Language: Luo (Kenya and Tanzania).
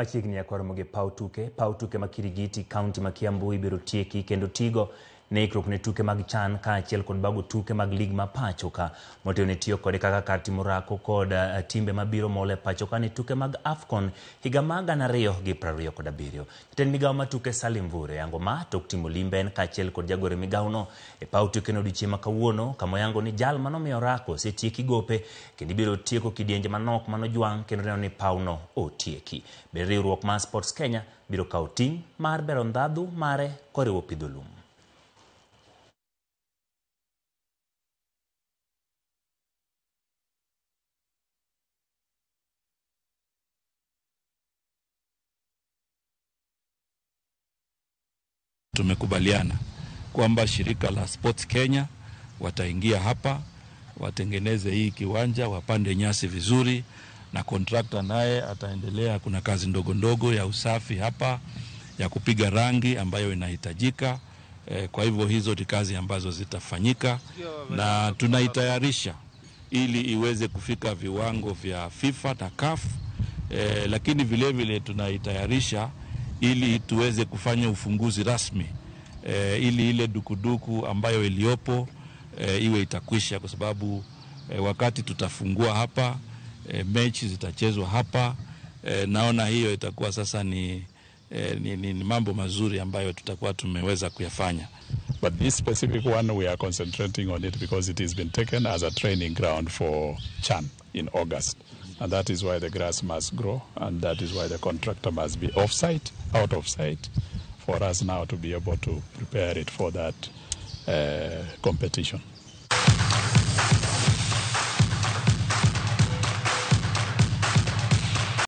Machiegni ya kwaromo gi paw tuke, paw tuke ma Kirigiti, kaunti ma Kiambu ibiro tieki kendo tigo ne ikruok ne tuke mag CHAN kaachiel kod bago tuke mag lig ma pacho ka. Motelo ne tiyo kode kaka kar timo orako kod timbe mabiro mol e pacho ka ne tuke mag AFCON higa ma 2027. Jatend migawo mar tuke Salim Mvurya oyango ma tok timo limbe en kaachiel kod jagoro e migawono e paw tuke no odiochieng' ma kawuono kama oyango ni jal manomiyo orako osetieki gope kendo ibiro tieko kidienje manok manojwang' kendo neno ni pawno otieki. Bende riwruok mar Sports Kenya biro kawo ting' mar bero ndhadhu mare koriwo pidho lum. Tumekubaliana kwamba shirika la Sports Kenya wataingia hapa watengeneze hii kiwanja, wapande nyasi vizuri, na kontrakta naye ataendelea. Kuna kazi ndogo ndogo ya usafi hapa ya kupiga rangi ambayo inahitajika. Kwa hivyo hizo ni kazi ambazo zitafanyika na tunaitayarisha ili iweze kufika viwango vya FIFA na CAF. Lakini vile vile tunaitayarisha ili tuweze kufanya ufunguzi rasmi, ili ile dukuduku ambayo iliyopo iwe itakwisha, kwa sababu wakati tutafungua hapa, mechi zitachezwa hapa. Naona hiyo itakuwa sasa ni mambo mazuri ambayo tutakuwa tumeweza kuyafanya. But this specific one, we are concentrating on it because it has been taken as a training ground for CHAN in August. And that is why the grass must grow, and that is why the contractor must be off-site, out of sight, for us now to be able to prepare it for that competition.